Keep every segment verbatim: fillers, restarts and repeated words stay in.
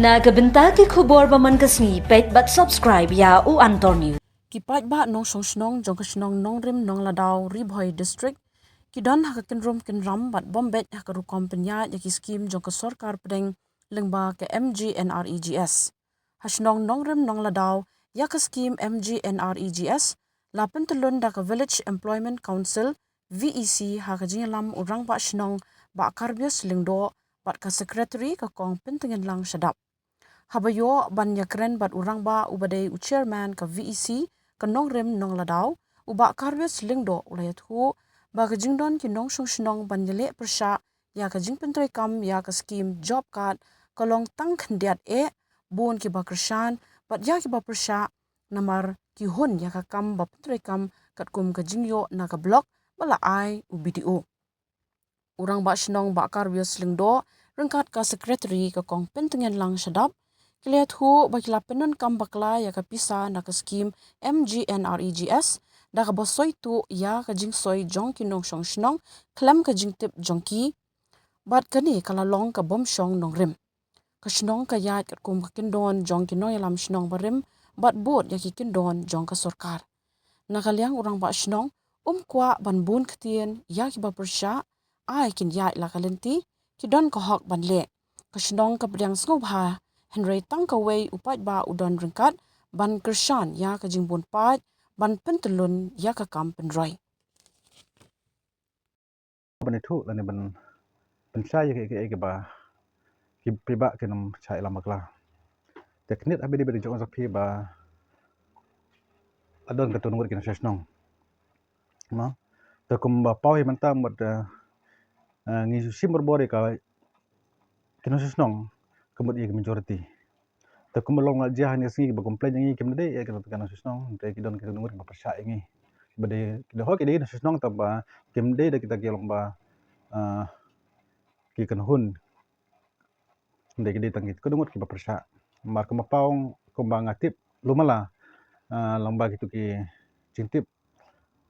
Na ka bynta ki khubor ba man ka sngi, peit bad subscribe ïa U Antor News. Ki paidbah nongshong shnong jong ka shnong Nongrim Nongladaw, Ri Bhoi District, ki don ha ka kynrum kynram bad bym beit ha ka rukom pynïaid ïa ki skim jong ka sorkar pdeng lyngba ka M G N R E G S. Ha shnong Nongrim Nongladaw, ïa ka skim M G N R E G S la pyntyllun da ka Village Employment Council, V E C, ha ka jingïalam u Rangbah Shnong Bah Karbius Lyngdoh bad ka Secretary ka Kong Pyntngenlang Shadap. Haba ïoh ban ïakren bad u Rangbah uba dei u Chairman ka V E C ka Nongrim Nongladaw, u Bah Karbius Lyngdoh u la ïathuh ba ka jingdon ki nongshong shnong ban ïaleh pyrshah ïa ka jingpyntreikam ïa ka skim job card ka long tang khyndiat eh, bun kiba kyrshan bad ïa kiba pyrshah namar ki hun ïa ka kam ba pyntreikam katkum ka jingïoh na ka block ba la ai u B D O. U Rangbah Shnong Bah Karbius Lyngdoh ryngkat ka Secretary ka Kong Pyntngenlang Shadap ki la ïathuh ba ki la pyndonkam bakla ïa ka pisa na ka skim M G N R E G S da kaba soi tuh ïa ka jingsoi jong ki nongshong shnong khlem ka jingtip jong ki. Bad kane ka la long ka bym shong nongrim. Ka shnong ka ïaid katkum ka kyndon jong ki nongïalam shnong barim bad bud ïa ki kyndon jong ka sorkar. Na ka liang u Rangbah Shnong, um kwah ban bun ktien ïa kiba pyrshah, ai kin ïaid la ka lynti, ki don ka hok ban leh. Ka shnong ka pdiang sngewbha, hynrei tang kawei u paidbah u don ryngkat ban kyrshan ïa ka jingbun paid ban pyntyllun ïa ka kam pynroi. Ban ïathuh lane ban pynshai ïa kiei kiei kiba ki paidbah kin ym shah ïalam bakla. Te khyndiat haba dei ba dei jong sa phi ba la don katto ngut ki nongshong shnong. Mo. Te kumba paw hi mynta mut, eh, eh, ngi shim borbor ïa ka ki nongshong shnong ka mut ïa ka majority. Te kumba long la jia ha kine ki sngi kiba complain ïa ngi kim dei ïa kita ki nongshong shnong, te ki don ki nongrim ba pyrshah ïa ngi. Ba dei ki don, hooid ki dei nongshong shnong tangba kim dei da kita ki long ba, ah, ki kynhun. Dei ki dei tang ki kynhun kiba pyrshah. Mar kumba paw kumba nga tip lum la, ah, long ba kitu ki jingtip,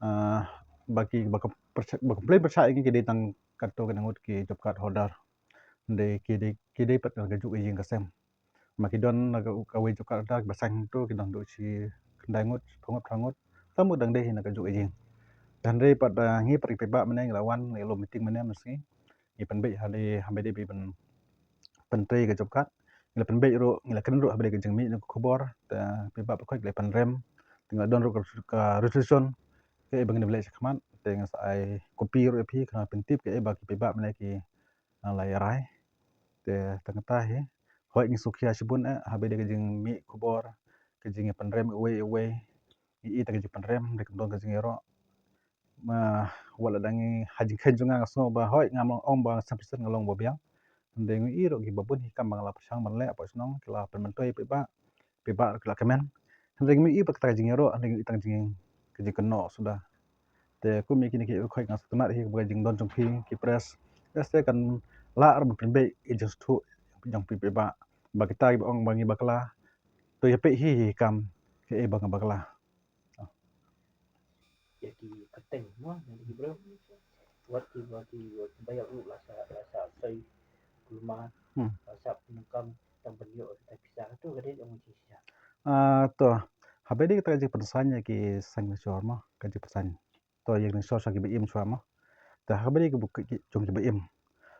ah, ba ki ba ka pyrshah, ba complain pyrshah ïa ngi ki dei tang katto ki ngut ki job card holder. Dei ki dei, ki dei pat ka juk ïing ka sem. Ma ki don na ka, kawei job card holder ba saiñ tu ki don duh shi khyndai ngut, phew ngut, phew ngut. Tang mut dang dei hi na ka juk ïing. Hynrei pat, ah, ngi pat ki paidbah mynne ngi la wan, ngi la meeting mynne mynne sngi. Ngi pynbeit ha dei, ha dei ban pyntrei ka job card. Ngi la pynbeit ruh, ngi la kren ruh ha dei ka jingmih na ka khubor. Te paidbah baroh ki la pynrem. Te ngi la don ruh ka, ka resolution. Kaei ba ngin leh shakhmat. Te ngi sa ai copy ruh ïa phi, khnang pyntip kaei ba ki paidbah mynne ki, ah, la ïa rai. Te tang kata hi, hooid ngi sngewkhia shibun eh, haba dei ka jingmih khubor, ka jingïapynrem iwei iwei, ngi i tang ka jingpynrem, dei kam don ka jingïaroh. Ma, wat la dang ngi ha jingkheiñ jong nga nga sngew ba hooid ngam ong ba san percent nga long ba biang. Hynrei ngi i ruh kiba bun hi kam ba nga la pyrshang ban leh hapoh shnong, ki la pynmyntoi paidbah, paidbah ki la kmen. Hynrei ngi i pat kata ka jingïaroh, hynrei ngi i tang jing, ka jingkynnoh suda. Te kum ïa kine ki khoi nga sngewtynnat hi ba ka jingdon jong phi ki press. Te kan lah ruh ban pynbeit ïa jingsngewthuh jong phi paidbah. Ba kita kiba ong ba ngi bakla. To ïa peit hi hi kam kaei ba nga bakla. Ïa ki kyrteng mo, ïa ki briew. Wat ki, wat ki, wat ki ba ïa u la sa, la sa soi kulmar, hmm, la sa pyndonkam tang ban ïoh kita pisa tu ka dei ong ki shisha. Ah, to. Haba dei kita ka jingpynsain ïa ki signature mo, ka jingpynsain. To ïa ki signature sha kiba im shuwa mo. Te haba dei ki buk ki jong kiba im.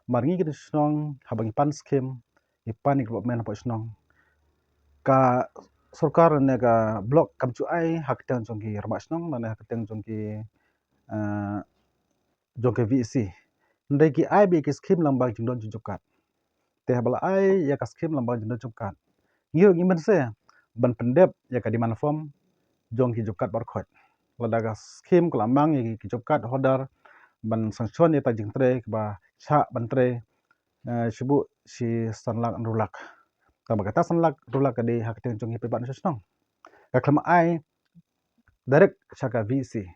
Mar ngi ki shnong haba ngi pan skim, ngi pan development hapoh shnong. Ka sorkar ne ka block kam ju ai ha kyrteng jong ki rangbah shnong ne ha kyrteng jong ki, eh, jong ki V E C. Hynrei ki ai beit ki skim lyngba ki jingdon jong job card. Te haba la ai ïa ka skim lyngba ki jingdon job card, ngi ruh ngi mynse ban pyndep ïa ka demand form jong ki job card baroh khoit. Lada ka skim ka la mang ïa ki job card holder ban sanction ïa ka jingtrei kaba shah ban trei, eh, shibun shi san lak hynriew lak. Tangba kata san lak hynriew lak ka dei ha kyrteng jong ki paidbah nongshong shnong. Ka khlem ai direct sha ka V E C.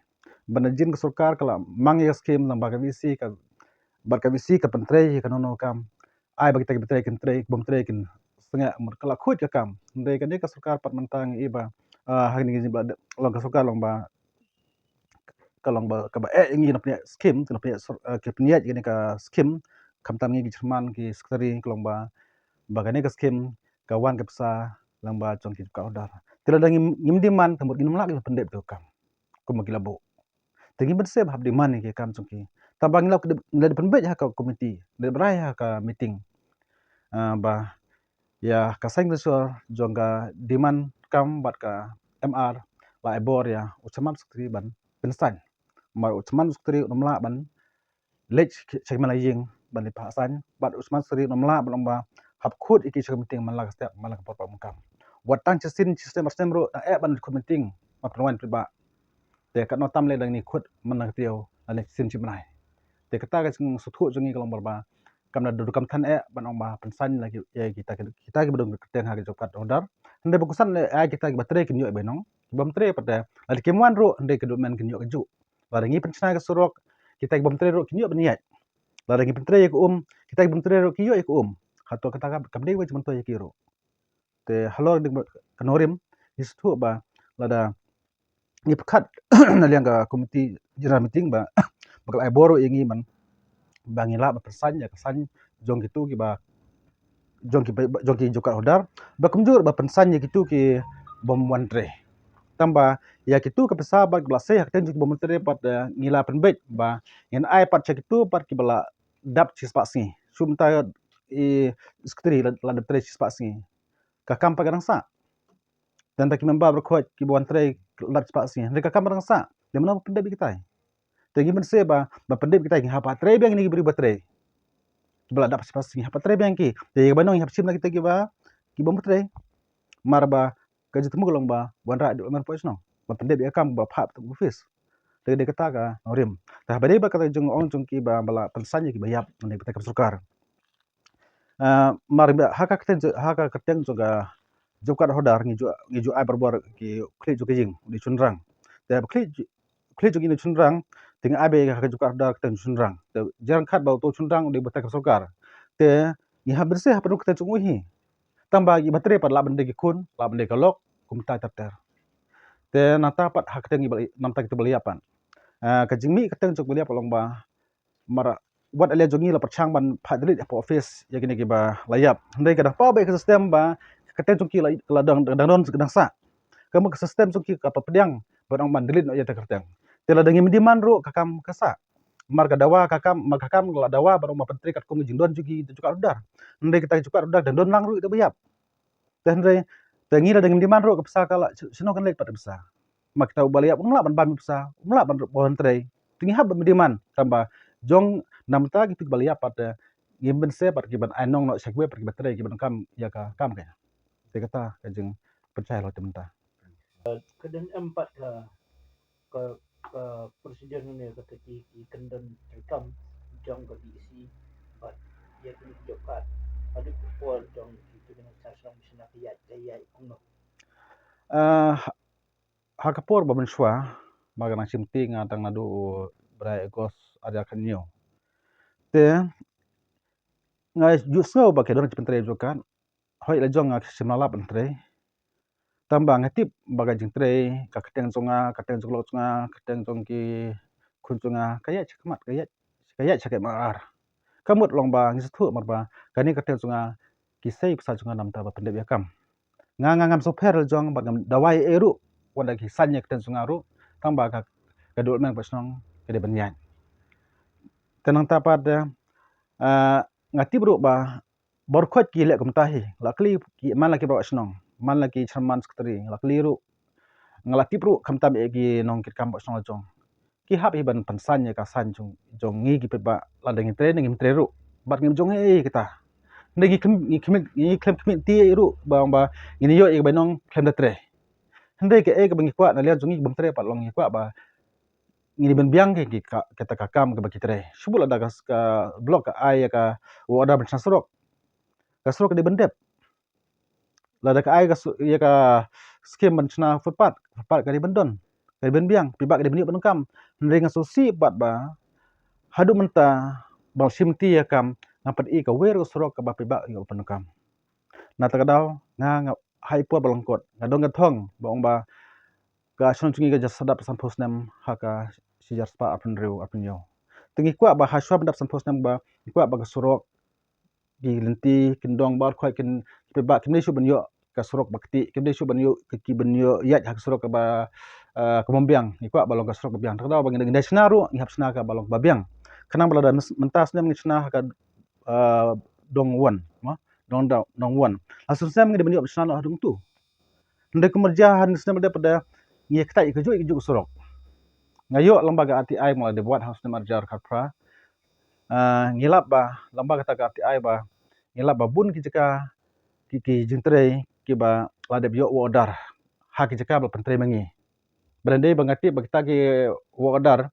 Ban da jin ka sorkar ka la mang ïa ka skim lyngba ka V E C ka, bad ka V E C ka pyntrei ïa kano kano ka kam. Ai ba kita kiba trei kin trei, bym trei kin sngewbha, mut ka la khuid ka kam. Hynrei kane ka sorkar pat mynta ngi i ba, ah, ha kane ka jingba long ka sorkar long ba ka long ba, kaba eh ngi na pynïaid skim, na pynïaid sor-, eh, ki pynïaid kane ka skim, khamtam ngi ki chairman ki secretary ka long ba, ba kane ka skim ka wan ka pisa lyngba jong ki job card holder. Te lada ngim, ngim demand, te mut ngin ym lah ki pyndep ïa ka kam kumba ki la buh. Te ngim mynsiem hap demand ïa ki kam jong ki. Tangba ngi la, ngi la dep pynbeit ha ka komiti, dep rai ha ka meeting, ah, ba ïa ka signature jong ka demand kam bad ka M R la ai bor ïa u chairman secretary ban pynsain. Namar u chairman secretary um lah ban leit sha ki man la ïing ban leit phah sain, bad u chairman secretary um lah ban ong ba hap khot ïa ki sha ka meeting man la ka step, man la ka por ba um kam. Wat tang shisien, shisien, shisien ruh da eh ban khot meeting, ma pynwan pynbah. Te katno tam lei dang ni khot man la ka taïew lane shisien shi bnai. Te kata ka jingsngewthuh jong ngi ka long ba kam da dur kam than eh ban ong ba pynsain la ki, ïa kita ki, kita kiba don kyrteng ha ki job card holder. Hynrei ba kongsan eh, ïa kita kiba trei kin ïoh ïa bainong, ki bym trei pat te lada kim wan ruh hynrei ka development kin ïoh kajuh. Lada ngi pynshna ka surok, kita ki bym trei ruh kin ïoh ban ïaid. Lada ngi pyntrei ïa ka um, kita ki bym trei ruh ki ïoh ïa ka um. Hato kata ka, kam dei wei jingmyntoi ïa ki ruh. Te halor dei ka nongrim, ngi sngewthuh ba lada ngi pyrkhat na liang ka komiti general meeting ba, ba ka la ai bor ruh ïa ngi man, ba ngi lah ba pynsain ïa ka sain jong kitu kiba, jong ki, jong ki job card holder, ba kumjuh ba pynsain ïa kitu ki bym wan trei. Tangba ïa kitu ka pisa bad kiba la sei ha ka kyrteng jong ki bym wan trei pat, eh, ngi la pynbeit ba ngin ai pat sha kitu pat kiba la dap shispah sngi. Shu mynta i secretary la, la dep trei shispah sngi. Ka kam pat ka dang sah. Tang da ki member baroh kiba wan trei la dap shispah sngi. Hynrei ka kam ka dang sah. Te mano ba pyndep ïa kitai? Te ngi mynsiem ba, ba pyndep ïa kitai, ngi hap trei biang ïa ki briew ba trei. Kiba la dap shispah sngi, hap trei biang ki. Te ïa kaba nong, hap shim na kita kiba, ki bym trei. Namar ba ka jingthmu ka long ba wanrah development hapoh shnong. Ba pyndep ïa ka kam ba phah office. Te dei kata ka nongrim. Te haba dei ba kata jong ong jong ki ba, ba la pynsain ïa kiba ïap, ne kata ka sorkar. Ah, mar ba ha ka kyrteng, ha ka kyrteng jong ka job card holder ngi ju, ngi ju ai barabor ki khlieh jong ka ïing, u dei u shynrang. Te ba khlieh, khlieh jong ngi u dei u shynrang, te ngi ai beit ha ka job card holder ka kyrteng u shynrang. Te jingkhat ba uto u shynrang u dei ba tang ka sorkar. Te ngi hap ban seh ha pynrung kyrteng jong u hi. Tangba kiba trei pat lah ban dei ki khun, lah ban dei ka lok, kumta ter ter. Te nangta pat ha kyrteng kiba, nangta kitu ba la ïap pat. Ah, ka jingmih kyrteng jong kiba la ïap ka long ba mar wat ale jong ngi la pyrshang ban phah delete hapoh office ïa kine kiba la ïap. Hynrei ka dang paw beit ka system ba ka kyrteng jong ki la, la dang, dang don, dang sah. Ka mut ka system jong ki ka pdiang ban ong ban delete noh ïa ka kyrteng. Te lada ngim demand ruh ka kam ka sah. Mar ka dawa ka kam, mar ka kam la dawa ban ong ban pyntreikatkum ka jingdon jong ki job card holder. Hynrei kita ki job card holder dang don lang ruh kita ba ïap. Te hynrei, te ngi lada ngim demand ruh ka pisa ka la, sh-, shano kan leit pat ka pisa? Ma kita uba la ïap um lah ban bam ïa ka pisa, um lah ban, ban trei. Te ngi hap ban demand, tangba jong na bynta kitu kiba la ïap pat, eh, ngim mynsiem pat ki ban ai nong noh sha kiwei pat kiba trei, kiba donkam ïa ka kam ka. Te kata ka jingpynshai halor te mynta. Ka dang em pat ka, ka, ka procedure ne kata ki, ki kyndon treikam jong ka D E C bad ïa kine ki job card. Haduh ka por jong kitu ki nongshong shnong ba shna ka ïaid, ka ïaid kumno? Ah, ha ka por ba mynshuwa, ba nga dang shim ti nga dang naduh u bnai August ar hajar khathynñiew. Te nga ju sngew ba ki don ki pyntrei job card, hooid la jong nga shim la lap ban trei. Tangba nga tip ba ka jingtrei, ka kyrteng jong nga, kyrteng jong lok jong nga, kyrteng jong ki khun jong nga, ka ïaid shakhmat, ka ïaid, ka ïaid sha ka M R. Ka mut long ba ngi sngewthuh mar ba kane ka kyrteng jong nga, ki sei pisa jong nga na bynta ba pyndep ïa ka kam. Nga, nga ngam sngewpher la jong bad ngam dawa ei ei ruh wat la ki sain ïa ka kyrteng jong nga ruh, tangba ka, ka development hapoh shnong ka dei ban ïaid. Te nangta pat, eh, nga tip ruh ba baroh khoit ki leh kumta hi, la kylli ki, man la ki bor shnong, man la ki chairman secretary, la kylli ruh. Nga la tip ruh khamtam ïa ki nongkitkam bor shnong la jong. Ki hap hi ban pynsain ïa ka sain jong, jong ngi ki paidbah, lada ngi trei ne ngim trei ruh. Bad ngim jong ei ei kita. Hynrei ngi khlem, ngi khlem, ngi khlem khmih ti ei ruh ba, ba ngin ïoh ïa ka bainong khlem da trei. Hynrei kaei kaba ngi kwah na liang jong ngi bym trei pat long ngi kwah ba ngin ïa ban biang ki, ki ka, kata ka kam kaba ki trei. Shu bud lada ka, ka block ka ai ïa ka order ban shna surok. Ka surok ka dei ban dep. Lada ka ai ka su-, ïa ka skim ban shna footpath, footpath ka dei ban don. Ka dei ban biang, paidbah ka dei ban ïoh ban donkam. Hynrei nga sngewsih pat ba haduh mynta ba shim ti ïa ka kam, ngam pat i kawei ruh ka surok kaba paidbah ïoh ban donkam. Na kata ka daw, nga, nga ha i por ba lyngkot, nga don ka thong ba ong ba ka shnong jong ngi ka jan sdang dap sanphew snem ha ka shi hajar spah arphew hynriew arphew hynñiew. Te ngi kwah ba ha shuwa ban dap sanphew snem ba ngi kwah ba ka surok ki lynti, kin dong baroh khoit, kin, paidbah kim dei shuh ban ïoh ka surok ba kti, kim dei shuh ban ïoh, ki, ki ban ïoh ïaid ha ka surok kaba, eh, ka bym biang, ngi kwah ba long ka surok ba biang. Te ka daw ba ngi, ngi dei shna ruh, ngi hap shna kaba long ba biang. Khnang ba lada mynta snem ngi shna ha ka, eh, Dong Wan, mo? Dong, Dong, Dong Wan. La snem ngi dei ban ïoh shna noh ha Dong Tu. Hynrei kumba jia ha snem ba dep pat ngi ktah ïa kajuh kajuh surok. Nga ïoh lem bad ka R T I, mo, la dep wad ha snem arhajar khatphra. Ah, ngi lap ba lem bad kata ka R T I ba ngi lap ba bun ki jaka, ki, ki jingtrei kiba la dep ïoh work order ha ki jaka ba la pyntrei ma ngi. Ba dei ba nga tip ba kita ki work order,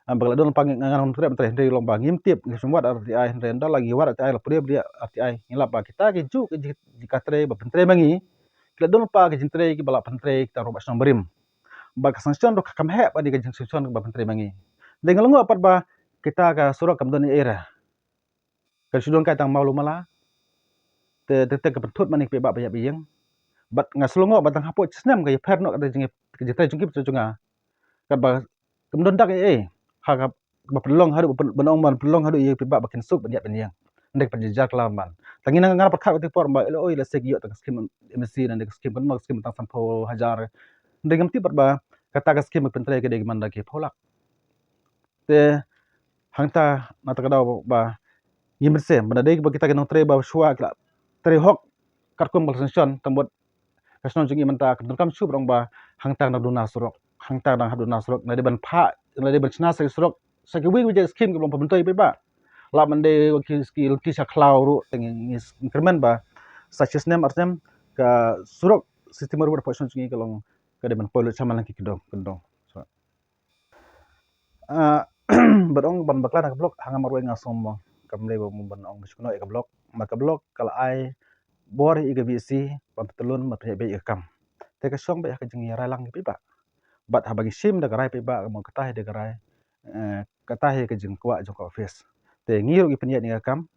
ah, ba la don lypa ngan, ngan ym treh ban trei, hynrei long ba ngim tip, ngi shu wad R T I, hynrei ynda la ngi wad R T I, la pdiang, pdiang R T I, ngi lap ba kita ki juh ki jaka trei ba pyntrei ma ngi, ki la don lypa ki jingtrei kiba la pyntrei kita ruh ba shnong barim. Ba ka sanction ruh kam heh bad ka jingsanction kaba pyntrei ma ngi. Dei nga la nguh pat ba kita ka surok kam don ei ei re. Ka shu don kai tang mawlu mala. Te, te, te ka pynthut ma ngi paidbah ba ïap ba ïeng. Bad nga shu la nguh ba tang hapoh shi snem ka ïapher noh ka jing, ka jingtrei jong ki, jong nga. Katba kam don dak ei ei. Ha kaba pynlong haduh, ban ong ban pynlong haduh ïa paidbah ba kin suk ban ïap ban ïeng. Hynrei ka pynjynjar kylla man. Tang ngi, nga, nga pyrkhat katei por ba, oi, lehse ki ïoh tang ka skim M S C, lane ka skim, kano ka skim tang sanphew hajar. Hynrei ngam tip pat ba kata ka skim ba pyntrei ka dei man da ki phew lak. Te hangta na kata ka daw ba ngim mynsiem, ba na dei ba kita ki nongtrei ba shuwa ki la trei hok katkum ka la sanction, tang bad ka shnong jong ngi mynta kam donkam shuh ban ong ba hangta nang duna surok, hangta nang hap duna surok, na dei ban phah, na dei ban shna sa ki surok, sa kiwei kiwei ki skim kiba long pynbeit paidbah. Lah ban dei ki, ki lynti sha khlaw ruh, te ngi, ngi kyrmen ba sa shi snem ar snem ka surok City Meru hapoh shnong jong ngi ka long, ka dei ban poi lut sha man la ki kyndong, kyndong. Ah, ban ong ban bakla na ka block, ha nga marwei nga sngew mo, kam dei ba mo ban ong ba shu kynnoh ïa ka block, ma ka block ka la ai bor ïa ka V C ban pyntylun, ban pynïaid beit ïa ka kam. Te ka shong beit ha ka jingïarai lang ïa paidbah. Bad haba ngi shim da ka rai paidbah, mo, kata hi da ka rai, eh, kata hi ka jingkwah jong ka office. Te ngi ruh ngi pynïaid ïa ka kam.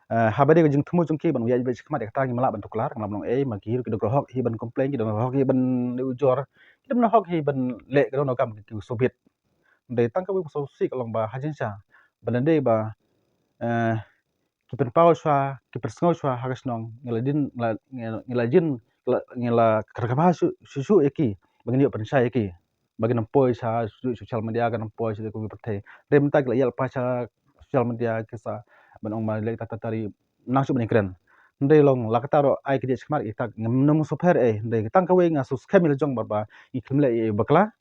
Eh, haba dei ka jingthmu jong ki ban ïaid beit shakhmat, ïa kata ngim lah ban tuklar, ngim lah ban ong ei, ma ki ruh ki don ka hok hi ban complain, ki don ka hok hi ban leh ujor, ki don ka hok hi ban leh, ki don ka kam ki, ki sngewbit. Hynrei tang kawei ka sngewsih ka long ba ha jingshisha ba na dei ba, eh, ki pynpaw shuwa, ki pynsngew shuwa ha ka shnong, ngi la jin, ngi la, ngi la, ngi la jin, ngi la, ngi la kyrkhu shuh, shuh, shuh ïa ki ba ngin ïoh pynshai ïa ki. Ba kin ym poi sha social media, kin ym poi sha ki pyrthei. Hynrei mynta ki la ïaleh pat sha social media, ki sa ban ong ma leh ta ta tari, nang shu ban ïakren. Hynrei long la kata ruh ai ki dei shakhmat, ïa ta ngim nym sngewpher ei. Hynrei tang kawei nga shu skhem ïa la jong ba, ba ngi khlem leh ïa bakla.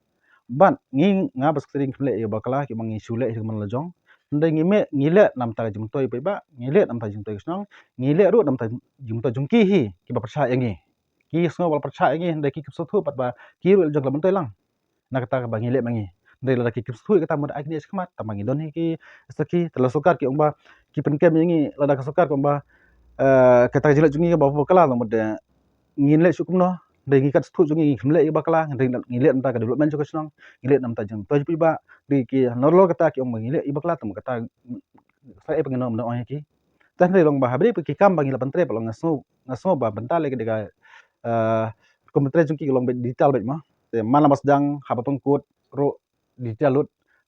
Bad ngi, nga bad secretary ngi khlem leh ïa bakla, ki ba ngi shu leh ïa ka man la jong. Hynrei ngi mih, ngi leh namar ka jingmyntoi paidbah, ngi leh namar ka jingmyntoi ka shnong, ngi leh ruh namar ka jingmyntoi jong ki hi, kiba pyrshah ïa ngi. Ki sngew ba la pyrshah ïa ngi, hynrei ki khlem sngewthuh pat ba ki ruh la jong ki la myntoi lang na kata kaba ngi leh ma ngi. Hynrei lada ki khlem sngewthuh ïa kata, mut ai kine shakhmat, tang ba ngi don hi ki sakhi, te la sorkar ki ong ba, ki pynkem ïa ngi, lada ka sorkar ka ong ba, eh, kata ka jingleh jong ngi kaba bakla, mut de ngin leh shuh kumno, hynrei ngi kat sngewthuh jong ngi, ngi khlem leh ïa bakla, hynrei ngi leh namar ka development jong ka shnong, ngi leh namar ka jingmyntoi jong paidbah, hynrei ki halor kata ki ong ba ngi leh ïa bakla, tang ba kata sa ei pat ngin ym ong ïa ki. Te hynrei long ba ha bri ki kam ba ngi la pyntrei pat long, nga sngew, nga sngew ba bynta lei ka dei ka, eh, kum pyntrei jong ki ka long beit digital beit mo. Te man la ba sdang haba pynkut ruh digital lut,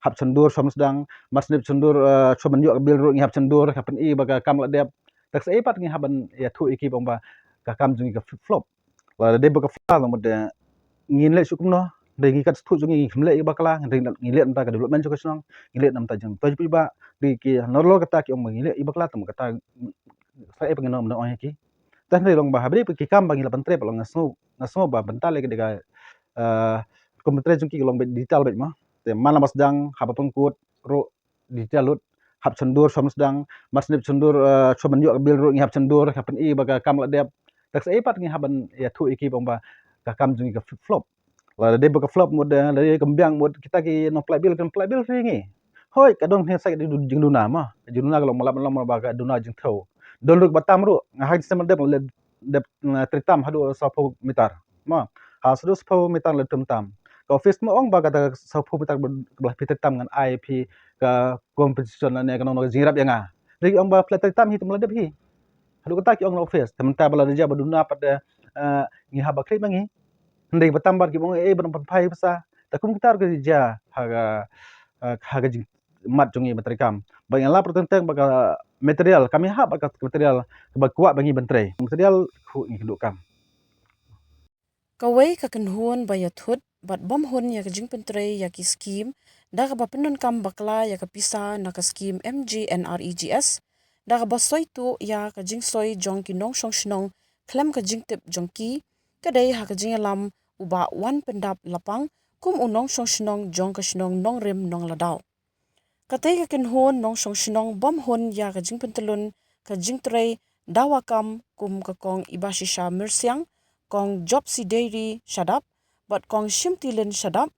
hap shon dur shwa ban sdang, mar shu dep shon dur, eh, shwa ban ïoh ka bill ruh ngi hap shon dur, hap pyni ba ka kam la dep. Te sa ei pat ngi hap ban ïathuh ïa ki ba ong ba ka kam jong ngi ka flop. Lada dei ba ka flop, mut de ngin leh shuh kumno, hynrei ngi kat sngewthuh jong ngi, ngi khlem leh ïa bakla, hynrei ngi leh namar ka development jong ka shnong, ngi leh namar ka jingmyntoi jong paidbah, hynrei ki halor kata ki ong ba ngi leh ïa bakla, tang ba kata sa ei pat ngin ym ong ïa ki. Te hynrei long ba ha bri ki kam ba ngi la pyntrei pat long, nga sngew, nga sngew ba bynta lei ka dei ka, eh, kum pyntrei jong ki ka long beit digital beit mo. Te man la ba sdang haba pynkut ruh digital lut, hap shon dur shwa ban sdang, mar shu dep shon dur, eh, shwa ban ïoh ka bill ruh ngi hap shon dur, hap pyni ba ka kam la dep. Te sa ei pat ngi hap ban ïathuh ïa ki ba ong ba ka kam jong ngi ka flop. Lada dei ba ka flop, mut de, lada dei ka biang, mut kita ki nongpynlait bill, ki nongpynlait bill ri ngi. Hooid, ka don hi sa ka jingduna mo. Ka jingduna ka long, ma lah ban long ba ka duna jingthew. Don ruh ba tam ruh, nga ha ka snem dep, dep, eh, trei tam haduh sawphew meter. Mo, ha haduh sawphew meter la trei tam. Ka office mo ong ba kata sawphew meter ba, ba la phi trei tam ngan ai phi ka compensation lane kano kano ka jingïarap ïa nga. Hynrei ki ong ba phi la trei tam hi te ym la dep hi. Haduh kata ki ong na office. Te mynta ba la dep jia ba duna pat de, eh, ngi hap ba khlieh ma ngi. Hynrei ba tam bad ki ong, eh, ban pynphai pisa. Te kum kita ruh ka jia ha ka, eh, ha ka jing, mat jong ngi ban trei kam. Ba ngi la pyrteng teng ba ka material, kam ïahap ba ka material ba kwah ba ngi ban trei. Material khuh ngi kynduh kam. Kawei ka kynhun ba ïathut bad bym hun ïa ka jingpyntrei ïa ki skim da kaba pyndonkam bakla ïa ka pisa na ka skim M G N R E G S da kaba soi tuh ïa ka jingsoi jong ki nongshong shnong khlem ka jingtip jong ki, ka dei ha ka jingïalam u Bah Wanpyndap Lapang kum u nongshong shnong jong ka shnong Nongrim Nongladaw. Katei ka kynhun nongshong shnong bym hun ïa ka jingpyntlun ka jingtrei dawa kam kum ka Kong Ibashisha Myrsiang, Kong Jopsy Deiri Shadap bad Kong Shimtilin Shadap,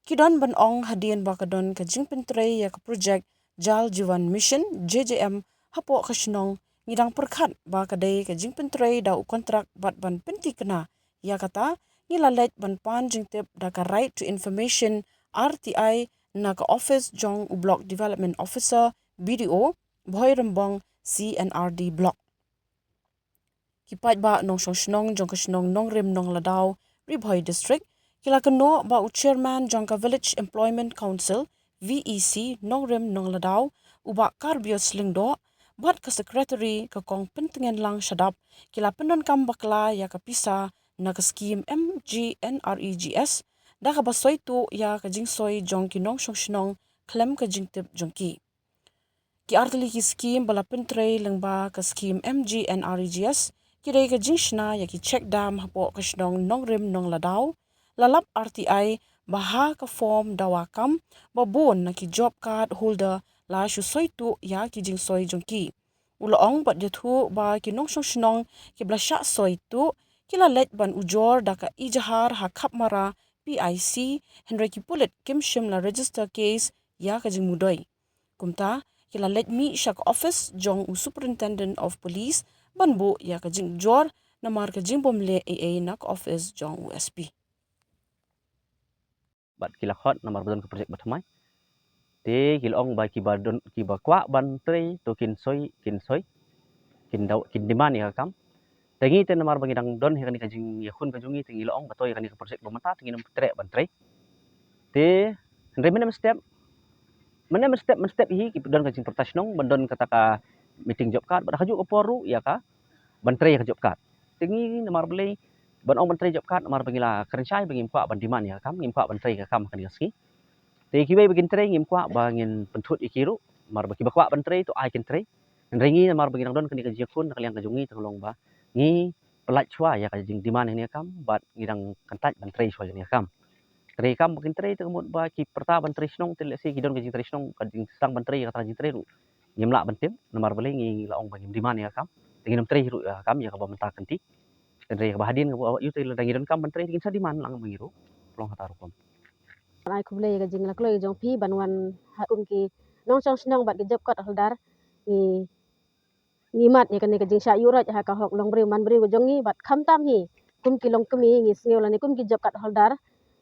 ki don ban ong hadien ba ka don ka jingpyntrei ïa ka projek Jal Jeevan Mission, J J M, hapoh ka shnong, ngi dang pyrkhat ba ka dei ka jingpyntrei da u kontrak bad ban pynthikna ïa kata, ngi la leit ban pan jingtip da ka Right to Information, R T I, na ka office jong u Block Development Officer, B D O, Bhoirymbong, C and R D Block. Ki paidbah nongshong shnong jong ka shnong Nongrim Nongladaw, Ri Bhoi District, ki la kynnoh ba u Chairman jong ka Village Employment Council, V E C, Nongrim Nongladaw, u Bah Karbios Lyngdoh, bad ka Secretary, ka Kong Pyntngenlang Shadap, ki la pyndonkam bakla ïa ka pisa na ka skim M G N R E G S da kaba soi tuh ïa ka jingsoi jong ki nongshong shnong khlem ka jingtip jong ki. Ki artylli ki skim ba la pyntrei lyngba ka skim M G N R E G S ki dei ka jingshna ïa ki check dam hapoh ka shnong Nongrim Nongladaw, la lap R T I ba ha ka form dawa kam ba bun na ki job card holder la shu soi tuh ïa ki jingsoi jong ki. U la ong bad ïathuh ba ki nongshong shnong kiba la shah soi tuh ki la leit ban ujor da ka ejahar ha Khapmara P I C, hynrei ki pulit kim shym la register case ïa ka jingmudui. Kumta, ki la leit mih sha ka office jong u Superintendent of Police ban buh ïa ka jingujor namar ka jingbym leh ei ei na ka office jong u S P. Bad ki la khot namar ba don ka projek ba thymmai. Te ki la ong ba kiba don, kiba kwah ban trei to kin soi, kin soi, kin daw, kin demand ïa ka kam. Te ngi te namar ba ngi dang don ïa kane ka jingïakhun ka jong ngi, te ngi la ong ba to ïa kane ka projek ba mynta te ngin ym treh ban trei. Te hynrei mynne mynstep, mynne mynstep, mynstep hi ki don ka jingpyrta shnong ban don kata ka meeting job card, bad ha kajuh ka por ruh ïa ka ban trei ïa ka job card. Te ngi namar balei ban ong ban trei job card, namar ba ngi la kren shai ba ngim kwah ban demand ïa ka kam, ngim kwah ban trei ïa ka kam ha kane ka sngi. Te kiwei ba kin trei ngim kwah ba ngin pynthut ïa ki ruh, namar ba kiba kwah ban trei to ai kin trei. Hynrei ngi namar ba ngi dang don kane ka jingïakhun na ka liang ka jong ngi, te ka long ba ngi pyllait shuwa ïa ka jingdemand ïa kane ka kam bad ngi dang kyntait ban trei shuwa ïa kane ka kam. Trei kam ba kin trei te ka mut ba ki pyrta ban trei shnong, te lehse ki don ka jingtrei shnong, ka jingsdang ban trei ïa kata ka jingtrei ruh ngim lah ban tip, namar balei ngi la ong ba ngim demand ïa ka kam. Te ngin ym trei ruh ïa ka kam ïa kaba mynta ka kynti. Hynrei kaba hadien kaba ïoh te lada ngi donkam ban trei te ngin sa demand lang ma ngi ruh. Long kata rukom. Ai khublei ïa ka jinglaitluid jong phi ban wan ha kum ki nongshong shnong bad ki job card holder. Ngi, ngi mad ïa kane ka jingshah ïuhroit ha ka hok longbriew manbriew ka jong ngi bad khamtam hi kum ki longkmie ngi sngew lane kum ki job card holder.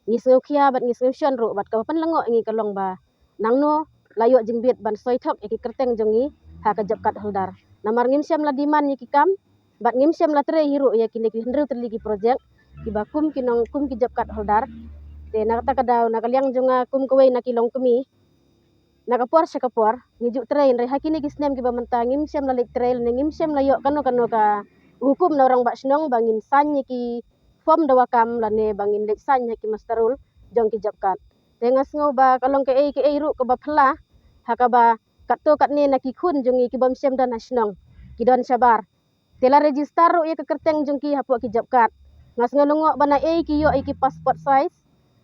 Ngi sngewkhia bad ngi sngewshon ruh bad kaba pynlyngngoh ïa ngi ka long ba nangno la ïoh jingbit ban soi thok ïa ki kyrteng jong ngi ha ka job card holder. Namar ngim shym la demand ïa ki kam bad ngim shym la trei hi ruh ïa kine ki hynriew tylli ki projek kiba kum ki nong, kum ki job card holder. Te na kata ka daw na ka liang jong nga kum kawei na ki longkmie, na ka por sha ka por ngi ju trei, hynrei ha kine ki snem kiba mynta ngim shym la leit trei lane ngim shym la ïoh kano kano ka hukum na u rangbah shnong ba ngin sign ïa ki form dawa kam lane ba ngin leit sign ha ki muster roll jong ki job card. Te nga sngew ba ka long kaei kaei ruh kaba phylla ha kaba katto katne na ki khun jong ngi ki bym shym don ha shnong, ki don shabar. Te la register ruh ïa ka kyrteng jong ki hapoh ki job card. Nga sngew lyngngoh ba naei ki ïoh ïa ki passport size,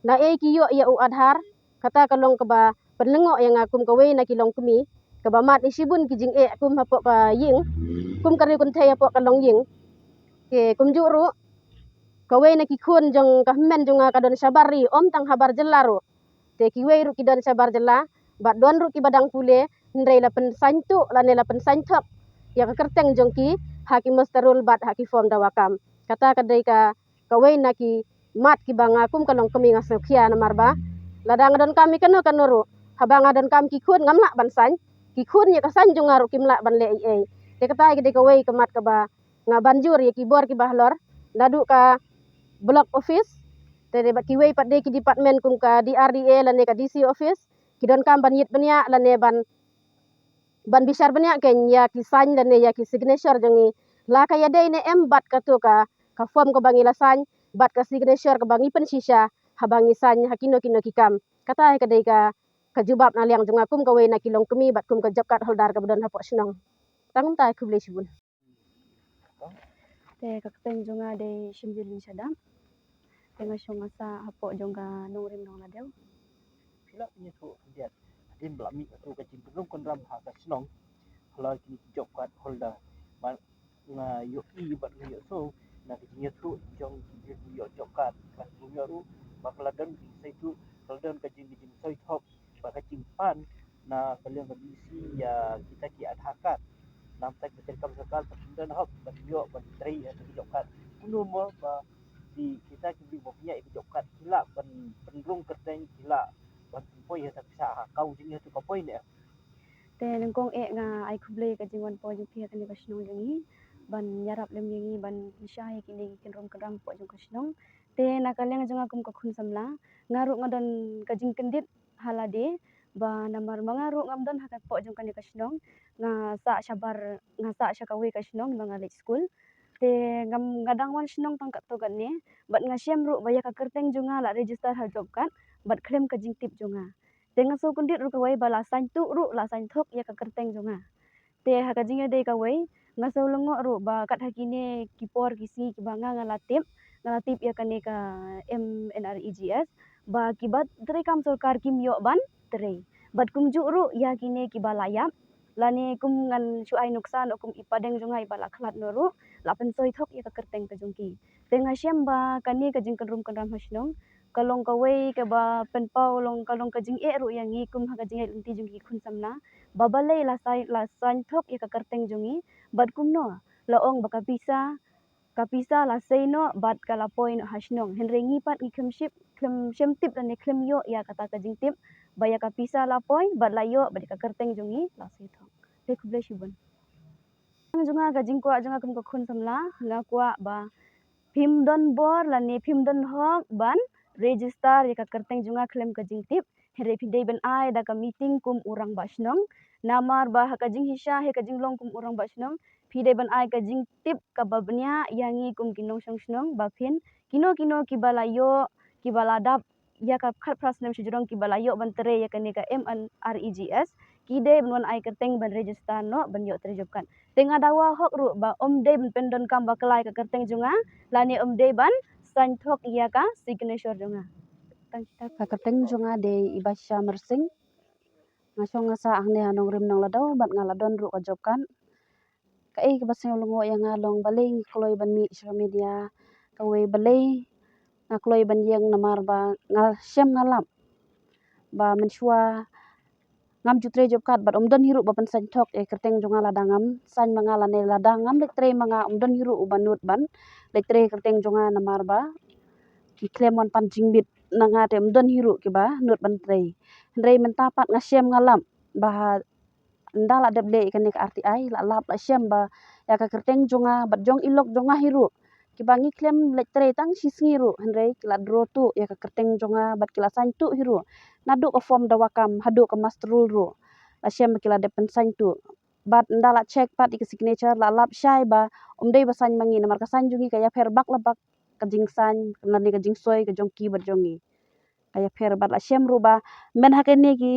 naei ki ïoh ïa u Aadhaar. Kata ka long kaba pynlyngngoh ïa nga kum kawei na ki longkmie kaba mad ïa shibun ki jingeh kum hapoh ka ïing, kum ka riew kynthei hapoh ka longïing. Te kumjuh ruh kawei na ki khun jong ka hynmen jong nga ka don shabar ri, ym tang habar jylla ruh. Te kiwei ruh ki don shabar jylla bad don ruh kiba dang pule, hynrei la pynsign tuh lane la pynsign thok ïa ka kyrteng jong ki ha ki muster roll bad ha ki form dawa kam. Kata ka dei ka, kawei na ki mat kiba nga kum ka longkmie nga sngewkhia namar ba lada nga donkam ïa kano kano ruh, haba nga donkam ki khun ngam lah ban sign, ki khun ïa ka sign jong nga ruh kim lah ban leh ei ei. Te kata ka dei kawei ka mat kaba nga ban jur ïa ki bor kiba halor, naduh ka block office, te dei bad kiwei pat de ki department kum ka D R D A lane ka D C office, Donkam ban ïit bniah lane ban, ban bishar bniah kein ïa ki sign lane ïa ki signature jong ngi, la ka ïadei ne em bad kato ka, ka form kaba ngi la sign, bad ka signature kaba ngi pynshisha haba ngi sign ha kino kino ki kam. Kata hi ka dei ka, ka jubab na liang jong nga kum kawei na ki longkmie bad kum ka job card holder kaba don hapoh shnong. Tang kumta, khublei shibun. Te ka kyrteng jong nga dei Shimjilin Shadap. Te nga shong nga sah hapoh jong ka Nongrim Nonglada. Phi lah pynïathuh khyndiat hadien ba la mih kato ka jingpynrung pynram ha ka shnong halor kine ki job card holder. Ba nga ïohi bad nga ïohsngew na ka jingïathuh jong ki briew ki ïoh job card, ban kum ïoh ruh ba ka la don ka jingsngewthuh, ka la don ka jing, ka jingsngewthuh ba ka jingpan na ka liang ka B C ïa kita ki Aadhaar card. Namar ka treikam sorkar ba kin don hok ban ïoh ban trei ïa ki job card. Kumno mo ba ki, kita ki briew ba pynïaid ïa ki job card ki lah ban pynrung kyrteng, ki lah ban pynpoi ïa ka pisa ha account jong ngi, hato ka poi ne em? Te nyngkong eh nga ai khublei ka jingwan poi jong phi ha kane ka shnong jong ngi ban ïarap lem ïa ngi ban pynshai ïa kine ki kynrum kynram hapoh jong ka shnong. Te na ka liang jong nga kum ka khun samla, nga ruh nga don ka jingkyndit ha lade, ba namar ma nga ruh ngam don ha ka poh jong kane ka shnong, nga sah shabar, nga sah sha kawei ka shnong ba nga leit skul. Te ngam, nga dang wan shnong tang katto katne, bad nga shem ruh ba ïa ka kyrteng jong nga la register ha job card bad khlem ka jingtip jong nga. Te nga sngewkyndit ruh kawei ba la sign tuh ruh, la sign thok ïa ka kyrteng jong nga. Te ha ka jingïadei kawei, nga sngewlyngngoh ruh ba kat ha kine ki por ki sngi kiba nga, nga la tip, nga la tip ïa kane ka M N R E G S ba kiba treikam sorkar kim ïoh ban trei. Bad kumjuh ruh ïa kine kiba la ïap, lane kum ngan shu ai nuksa noh kum i padeng jong nga iba la khlad noh ruh, la pynsoi thok ïa ka kyrteng ka jong ki. Te nga shem ba kane ka jingkynrum kynram ha shnong ka long kawei kaba pynpaw long, ka long ka jingeh ruh ïa ngi kum ha ka jingïaid lynti jong ki khun samla, ba balei la sign, la sign thok ïa ka kyrteng jong ngi, bad kumno la ong ba ka pisa, ka pisa la sei noh bad ka la poi noh ha shnong. Hynrei ngi pat ngi khlem ship, khlem shem tip lane khlem ïoh ïa kata ka jingtip ba ïa ka pisa la poi bad la ïoh bad ïa ka kyrteng jong ngi la sei thok. Te khublei shibun. Jong nga, ka jingkwah jong nga kum ka khun samla, nga kwah ba phim don bor lane phim don hok ban register ïa ka kyrteng jong nga khlem ka jingtip. Hynrei phi dei ban ai da ka meeting kum u rangbah shnong. Namar ba ha ka jingshisha, ha ka jinglong kum u rangbah shnong, phi dei ban ai ka jingtip kaba bniah ïa ngi kum ki nongshong shnong ba phin, kino kino kiba la ïoh, kiba la dap ïa ka khatphra snem shajrong kiba la ïoh ban trei ïa kane ka M N R E G S, ki dei ban wan ai kyrteng ban register noh ban ïoh trei job card. Te nga dawa hok ruh ba ym dei ban pyndonkam bakla ïa ka kyrteng jong nga, lane ym dei ban sign thok ïa ka signature jong nga. Tang kita. Ka kyrteng jong nga dei Ibasha Myrsing. Nga shong nga sah hangne ha Nongrim Nonglada bad nga la don ruh ka job card. Kaei kaba sngewlyngngoh ïa nga long balei ngi kloi ban mih sha media, kawei balei nga kloi ban ïeng, namar ba nga shem nga lap ba mynshuwa ngam ju trei job card bad ym don hi ruh ba pynsign thok ïa kyrteng jong nga lada ngam sign ma nga, lane lada ngam leit trei ma nga ym don hi ruh uba nud ban leit trei kyrteng jong nga, namar ba ki khlem wan pan jingbit na nga te ym don hi ruh kiba nud ban trei. Hynrei mynta pat nga shem nga lap ba ynda la dep leh ïa kane ka R T I, la lap la shem ba ïa ka kyrteng jong nga bad jong i lok jong nga hi ruh, kiba ngi khlem leit trei tang shi sngi ruh, hynrei ki la draw tuh ïa ka kyrteng jong nga bad ki la sign tuh hi ruh. Naduh ka form dawa kam haduh ka muster roll ruh, la shem ba ki la dep pynsign tuh. Bad ynda la check pat ïa ka signature, la lap shai ba ym dei ba sign ma ngi, namar ka sign jong ngi ka ïapher bak la bak ka jingsign lane ka jingsoi ka jong ki bad jong ngi. Ka ïapher bad la shem ruh ba mynta ha kine ki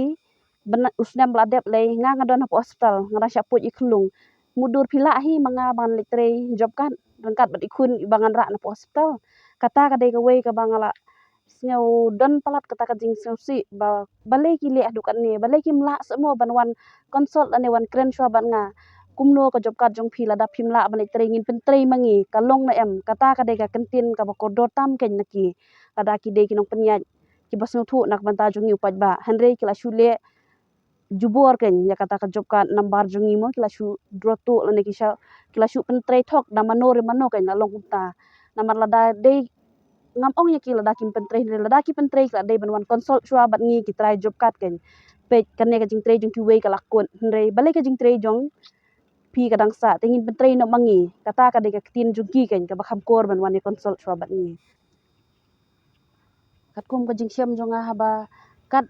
bnai, u snem ba la dep lei, nga nga don hapoh hospital, nga dang shah poi i khyllung. Mutdur phi lah hi ma nga ban leit trei job card ryngkat bad i khun iba ngan rah na hapoh hospital. Kata ka dei kawei kaba nga la sngew don palat, kata ka jingsngewsih ba balei ki leh haduh katne, balei kim lah seh mo ban wan consult lane wan kren shuwa bad nga. Kumno ka job card jong phi, lada phim lah ban leit trei ngin pyntrei ma ngi, ka long ne em? Kata ka dei ka kyntien kaba kordor tam kein na ki, lada ki dei ki nongpynïaid kiba sngewthuh na ka bynta jong ngi u paidbah. Hynrei ki la shu leh jubor kein ïa kata ka job card number jong ngi mo, ki la shu draw tuh lane ki sha, ki la shu pyntrei thok da mano re mano kein, la long kumta. Namar lada dei, ngam ong ïa ki lada kim pyntrei, hynrei lada ki pyntrei ki la dei ban wan consult shuwa bad ngi ki trai job card kein. Peit kane ka jingtrei jong kiwei ka la kut, hynrei balei ka jingtrei jong phi ka dang sah, te ngin pyntrei noh ma ngi? Kata ka dei ka ktien jong ki kein kaba kham kor ban wan ïa consult shuwa bad ngi. Katkum ka jingshem jong nga, haba kat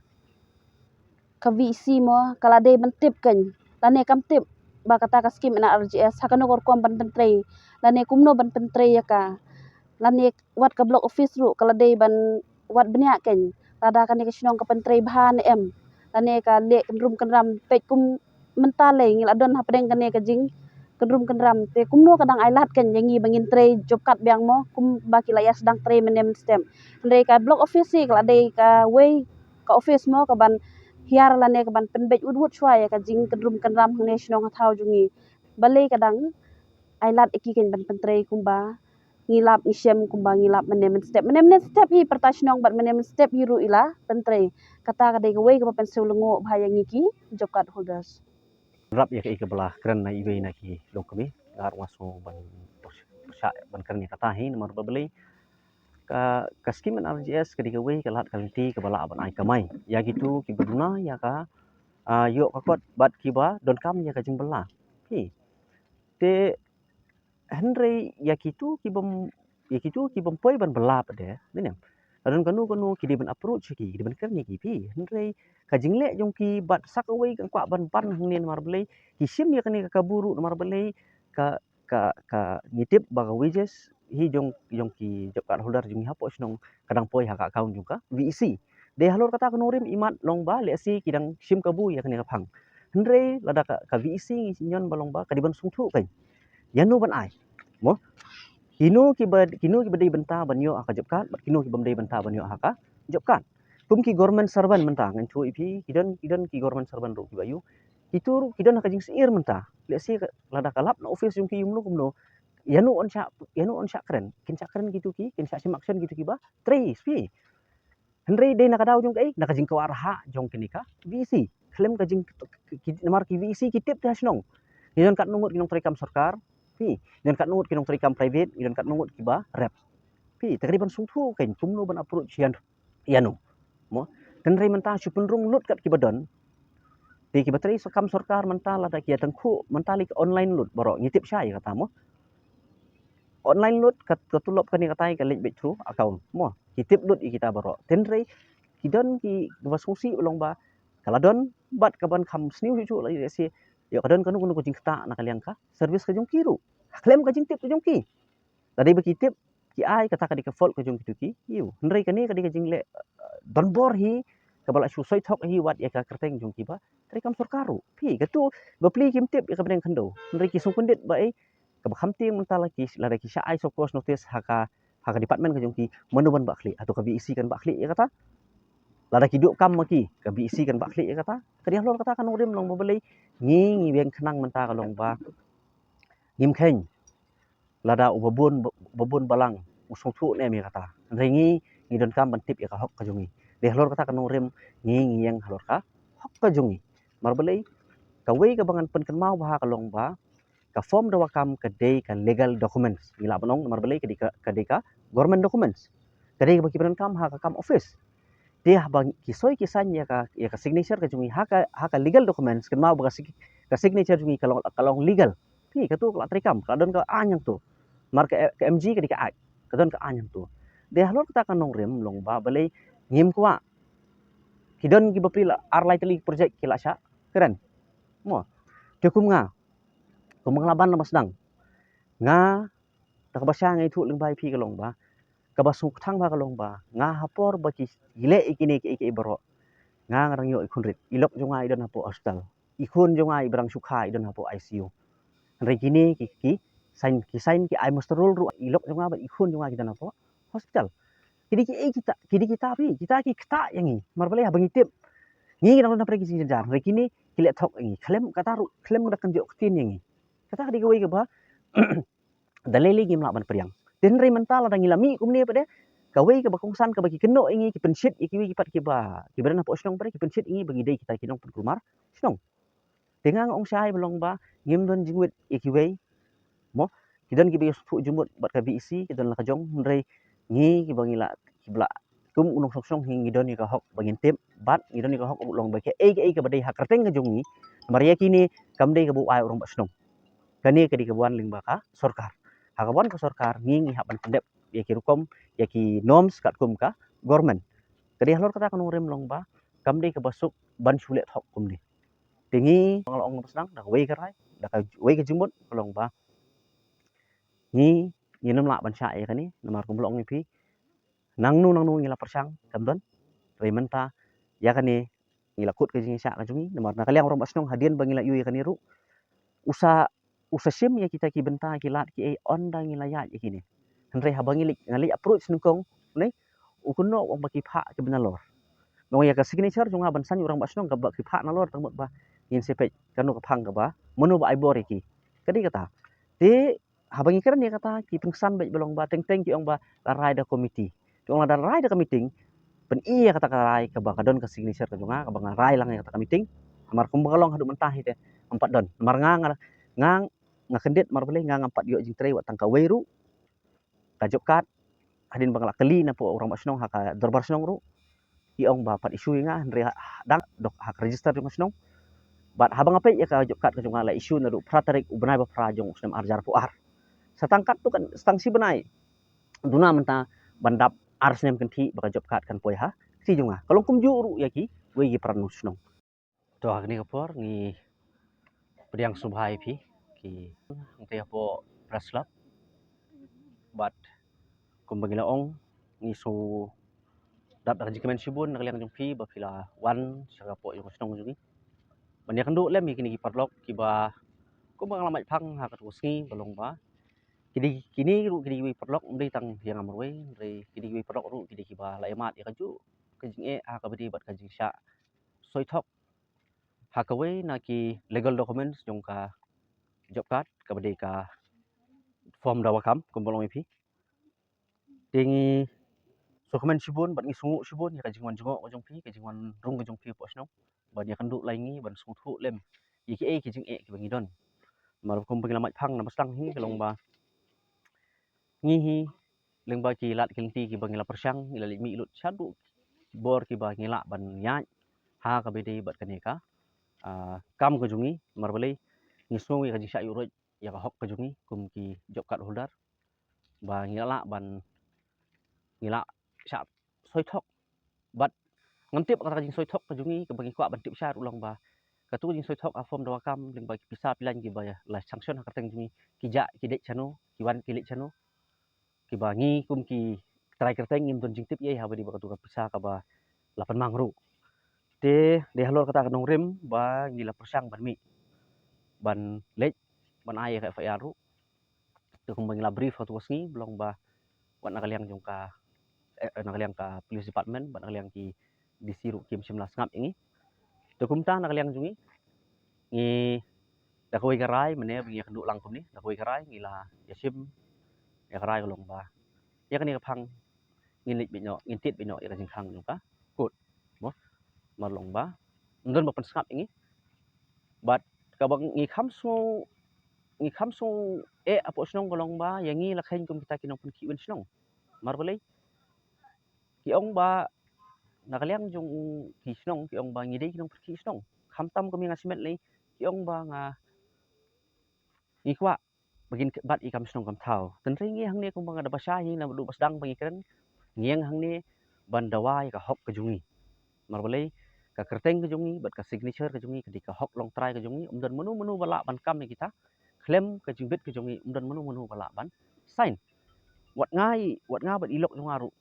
ka VEC mo ka la dei ban tip kein, lane kam tip ba kata ka skim NREGS ha kano ka rukom ban pyntrei, lane kumno ban pyntrei ïa ka, lane wat ka block office ruh ka la dei ban wad bniah kein lada kane ka shnong ka pyntrei bha ne em, lane ka leh kynrum kynram. Peit kum mynta lei ngi la don hapdeng kane ka jingkynrum kynram, te kumno ka dang ailad kein ïa ngi ba ngin trei job card biang mo kumba ki la ïa sdang trei mynne mynstep. Hynrei ka block office hi ka la dei kawei ka office mo ka ban hiar lane ka ban pynbeit wut wut shuwa ïa ka jingkynrum kynram hangne shnong ha thaw jong ngi. Balei ka dang ailad ïa ki kein ban pyntrei kumba ngi lap ngi shem, kumba ngi lap mynne mynstep, mynne mynstep hi pyrta shnong bad mynne mynstep hi ruh i la pyntrei. Kata ka dei kawei kaba pynsngewlyngngoh bha ïa ngi ki job card holders. Rap ïa kaei kaba la kren na iwei na ki longkmie, nga ruh nga sngew ban pyrshah ban kren ïa kata hi namar ba balei ka, ka skim NREGS ka dei kawei ka lad ka lynti kaba lah ban ai kamai ïa kito kiba duna ïa ka, ah, ïoh ka kot bad kiba donkam ïa ka jingbylla. Phi. Te hynrei ïa kito kibym, ïa kito kibym poi ban bylla pat de, ne em. Ka don kano kano ki dei ban approach ïa ki, ki dei ban kren ïa ki, phi. Hynrei ka jingleh jong ki bad sa kawei ka kwah ban ban hangne namar balei ki shim ïa kane ka kabu ruh namar balei ka, ka, ka ngi tip ba ka wages hi jong, jong ki job card holder jong ngi hapoh shnong ka dang poi ha ka account jong ka VEC. Dei halor kata ka nongrim imat long ba lehse ki dang shim kabu ïa kane ka phang. Hynrei lada ka, ka VEC ngi ñion ba long ba ka dei ban sngewthuh kein ïano ban ai. Mo? Kino kiba, kino kiba dei bynta ban ïoh ha ka job card bad kino kibym dei bynta ban ïoh ha ka job card. Kum ki government servant mynta ngan ïathuh ïa phi, ki don, ki don ki government servant ruh kiba ïoh. Kito ruh ki don ha ka jingsyier mynta. Lehse ka, lada ka lap na office jong ki kumno kumno, ïano yn shah, ïano yn shah kren, kin shah kren kito ki, kin shah shim action kito kiba trei, phi. Hynrei dei na ka daw jong kaei, na ka jingkwah rhah jong kane ka VEC. Khlem ka jing, ki, namar ki VEC ki tip te ha shnong. Ngi don katno ngut ki nongtrei kam sorkar, phi. Ngi don katno ngut ki nongtrei kam private, ngi don katno ngut kiba rep, phi. Te ka dei ban sngewthuh kein kumno ban approach ïano, ïano. Mo? Hynrei mynta shu pynrung lut kat kiba don. Te kiba trei sa kam sorkar mynta lada ki ïa tyngkhuh mynta lei ka online lut baroh ngi tip shai kata mo. Online lut ka, ka tulop kane katai ka leit beit through account mo. Ki tip lut ïa kita baroh. Hynrei ki don ki, kiba sngewsih ba long ba ka la don bad ka ban kham sniew shuh shuh lei lehse ïoh ka don kano kano ka jingktah na ka liang ka service ka jong ki ruh. Khlem ka jingtip ka jong ki. Lada ba ki tip ki ai, kata ka dei ka fault ka jong kito ki ïew. Hynrei kane ka dei ka jingleh, eh, donbor hi kaba la shu soi thok hi wat ïa ka kyrteng jong kiba trei kam sorkar ruh. Phi, kato bapli kim tip ïa ka bneng khyndew. Hynrei ki sngewkyndit ba ei kaba kham tieng mynta la ki, lada ki shah ai show cause notice ha ka, ha ka department ka jong ki, mano ban bah khlieh? Hato ka VEC kan bah khlieh ïa kata? Lada ki duh kam ma ki, ka VEC kan bah khlieh ïa kata? Ka dei halor kata ka nongrim long ba balei ngi, ngi ïeng khnang mynta ka long ba ngim kheiñ lada u babun, babun balang u sngewthuh ne em ïa kata. Hynrei ngi, ngi donkam ban tip ïa ka hok ka jong ngi. Dei halor kata ka nongrim ngi, ngi ïeng halor ka hok ka jong ngi. Namar balei kawei kaba ngan pynkynmaw bha ka long ba ka form dawa kam ka dei ka legal documents. Ngi lah ban ong namar balei ka dei ka, ka dei ka government documents. Ka dei kaba kiba donkam ha ka kam office. Te haba ki soi ki sign ïa ka, ïa ka signature ka jong ngi ha ka, ha ka legal documents, kynmaw ba ka sig-, ka signature jong ngi ka long, ka long legal. Phi, kato ka la treikam, ka la don ka aiñ hangto. Namar ka, ka MG ka dei ka act, ka don ka aiñ hangto. Dei halor kata ka nongrim long ba balei ngim kwah. Ki don ki bapli la ar lai tylli project ki la shah kren. Mo. Te kum nga, kum nga la ban la ba sdang. Nga, da kaba shah nga ïathuh lyngba ïa phi ka long ba kaba sngewthuh bha ka long ba nga ha por ba ki, ki leh ïa kine kiei kiei baroh, nga, nga dang ïoh i khunrit. I lok jong nga i don hapoh hospital. I khun jong nga iba dang shu kha i don hapoh ICU. Hynrei kine ki, ki sign, ki sign ki ai muster roll ruh, i lok jong nga bad i khun jong nga ki don hapoh hospital. Ki dei kiei kita, ki dei kita phi, kita ki ktah ïa ngi. Namar balei haba ngi tip ngi, ngi dang don hapdeng ki jingjynjar. Hynrei kine ki leh thok ïa ngi. Khlem kata ruh, khlem da kynjoh ktien ïa ngi. Kata ka dei kawei kaba da lei lei ngim lah ban pdiang. Te hynrei mynta lada ngi la mih kumne pat de, kawei kaba kongsan kaba ki kynnoh ïa ngi, ki pynshit ïa kiwei ki pat kiba, kiba don hapoh shnong pat de, ki pynshit ïa ngi ba ngi dei kita ki nongpynkulmar shnong. Te nga, nga ong shai ba long ba ngim don jingwit ïa kiwei. Mo, ki don kiba ïasngewthuh jingmut bad ka VEC, ki don la ka jong, hynrei ngi kiba ngi la, kiba la kum u nongshong shnong hi ngi don ïa ka hok ba ngin tip, bad ngi don ïa ka hok ruh long ba kaei kaei kaba dei ha kyrteng ka jong ngi. Namar ïa kine kam dei kaba u ai u rangbah shnong. Kane ka dei kaba wan lyngba ka sorkar. Ha kaba wan ka sorkar ngi, ngi hap ban pyndep ïa ki rukom, ïa ki norms katkum ka government. Ka dei halor kata ka nongrim long ba kam dei kaba suk ban shu leh thok kumne. Te ngi nga la ong na ba sdang da kawei ka rai, da kawei ka jingmut ka long ba ngi ngim lah ban shah ïa kane, namar kumba la ong ïa phi, nangno nangno ngi la pyrshang kam don. Hynrei mynta ïa kane ngi la kut ka jingshah ka jong ngi, namar na ka liang u rangbah shnong hadien ba ngi la ïoh ïa kane ruh, u sa, u sa shim ïa kita ki bynta ki lad kiei ynda ngi la ïaid ïa kine. Hynrei haba ngi leit, nga leit approach nyngkong ne, u kynnoh u ong ba ki phah kiba nalor. Nong ïa ka signature jong nga ban sign u rangbah shnong kaba ki phah nalor, tang mut ba ngin sa peit kano ka phang kaba, mano ba ai bor ïa ki. Ka dei kata. Te haba ngi kren ïa kata, ki pynksan beit ba long ba teng teng ki ong ba la rai da ka committee. Ki ong lada rai da ka meeting, pyni ïa kata ka rai kaba ka don ka signature ka jong nga, kaba nga rai lang ïa kata ka meeting. Namar kumba ka long haduh mynta hi te, ngam pat don. Namar nga, nga, nga, nga kyndit, namar balei nga ngam pat ïoh jingtrei wat tang kawei ruh. Ka job card, hadien ba nga la kylli na pdeng u rangbah shnong ha ka dorbar shnong ruh, ki ong ba pat issue ïa nga, hynrei ha, dang dok ha ka register jong ka shnong. Bad haba nga peit ïa ka job card ka jong nga la issue naduh phra tarik u bnai ba phra jong u snem ar hajar arphew ar. Sa tang katto katne, sa tang shi bnai, duna mynta ban dap ar snem kynthih ba ka job card kan poi ha kti jong nga. Ka long kumjuh ruh ïa kiwei ki para nongshong shnong. To, ha kane ka por ngi pdiang sngewbha ïa phi ki nongtei hapoh Press Club. Bad kumba ngi la ong, ngi shu dap da ka jingkmen shibun na ka liang jong phi ba phi la wan sha ka pdeng jong ka shnong jong ngi ban ïakynduh lem ïa kine ki paralok kiba, kumba nga la mait phang ha kato ka sngi ba long ba, ki dei, kine ruh ki dei kiwei ki paralok, ym dei tang ïa nga marwei, hynrei ki dei kiwei ki paralok ruh ki dei kiba la ïa mad ïa kajuh ka jingeh ha kaba ïadei bad ka jingshah soi thok ha kawei na ki legal documents jong ka job card, kaba dei ka form dawa kam, kumba long ïa phi. Te ngi sngewkmen shibun bad ngi sngewnguh shibun ïa ka jingwan jngoh ka jong phi, ka jingwan rung ka jong phi hapoh shnong ban ïakynduh lem ïa ngi, ban sngewthuh lem ïa kiei ki jingeh kiba ngi don. Namar kumba ngi la mait phang na ba sdang hi ka long ba ngi hi lyngba ki lad ki lynti kiba ngi la pyrshang, ngi la leit mih lut shaduh bor kiba ngi lah ban ïaid ha kaba ïadei bad kane ka, ah, kam ka jong ngi. Namar balei, ngi sngew ïa ka jingshah ïuh ruh ïa ka hok ka jong ngi kum ki job card holder, ba ngi la lah ban, ngi la shah soi thok. Bad ngam tip kata ka jingsoi thok ka jong ngi, kaba ngi kwah ban tip shai ruh long ba kato ka jingsoi thok ha form dawa kam lyngba ki pisa pyllein kiba la sanction ha kyrteng jong ngi, ki jah ki leit shano, ki wan ki leit shano, kiba ngi kum ki trai kyrteng ngim don jingtip ei ha kaba ïadei bad kato ka pisa kaba la pynmang ruh. Te dei halor kata ka nongrim ba ngi la pyrshang ban mih, ban leit, ban ai ïa ka F I R ruh. Te kumba ngi la brief ha kato ka sngi ba long ba wat na ka liang jong ka, eh, na ka liang ka police department bad na ka liang ki D C ruh kim shym la sngap ïa ngi. Te kumta na ka liang jong ngi, ngi da kawei ka rai, mynne ba ngi ïakynduh lang kumne, da kawei ka rai ngi la ïashim ïa ka rai ka long ba ïa kane ka phang ngin leit beit noh, ngin tied beit noh ïa ka jingkhang jong ka court. Mo, namar long ba ym don ba pynsngap ïa ngi. Bad kaba ngi kham sngew, ngi kham sngew eh hapoh shnong ka long ba ïa ngi la kheiñ kum kita ki nongpynkhih win shnong. Namar balei, ki ong ba na ka liang jong ki shnong ki ong ba ngi dei ki nongpynkhih shnong. Khamtam kum ïa nga shimet lei, ki ong ba nga, ngi kwah ba ngin bat ïa kam shnong kam thaw. Tynrai ngi hangne kumba nga da bishar hi naduh ba sdang ba ngi kren, ngi ïeng hangne ban dawa ïa ka hok ka jong ngi. Namar balei, ka kyrteng ka jong ngi bad ka signature ka jong ngi ka dei ka hok longtrai ka jong ngi, ym don mano mano ba lah ban kam ïa kita. Khlem ka jingbit ka jong ngi ym don mano mano ba lah ban sign. Wat nga, wat nga bad i lok jong nga ruh,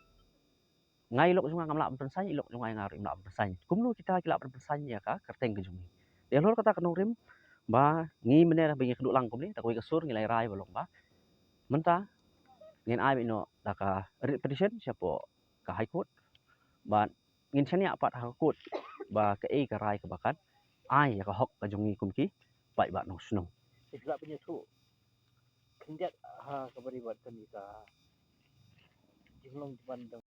nga i lok jong nga ngam lah ban pynsign, i lok jong nga ïa nga ruh im lah ban pynsign. Kumno kita ki lah ban pynsign ïa ka kyrteng ka jong ngi? Te halor kata ka nongrim ba ngi mynne ba ngi ïakynduh lang kumne, da kawei ka sur ngi la rai ba long ba mynta ngin ai beit noh da ka writ petition shapoh ka High Court. Bad ngin shaniah pat ha ka court ba kaei ka rai kaba kan ai ïa ka hok ka jong ngi kum ki paidbah nongshnong. Te phi lah pynïathuh khyndiat ha kaba ïadei bad kane ka jinglong jingman dang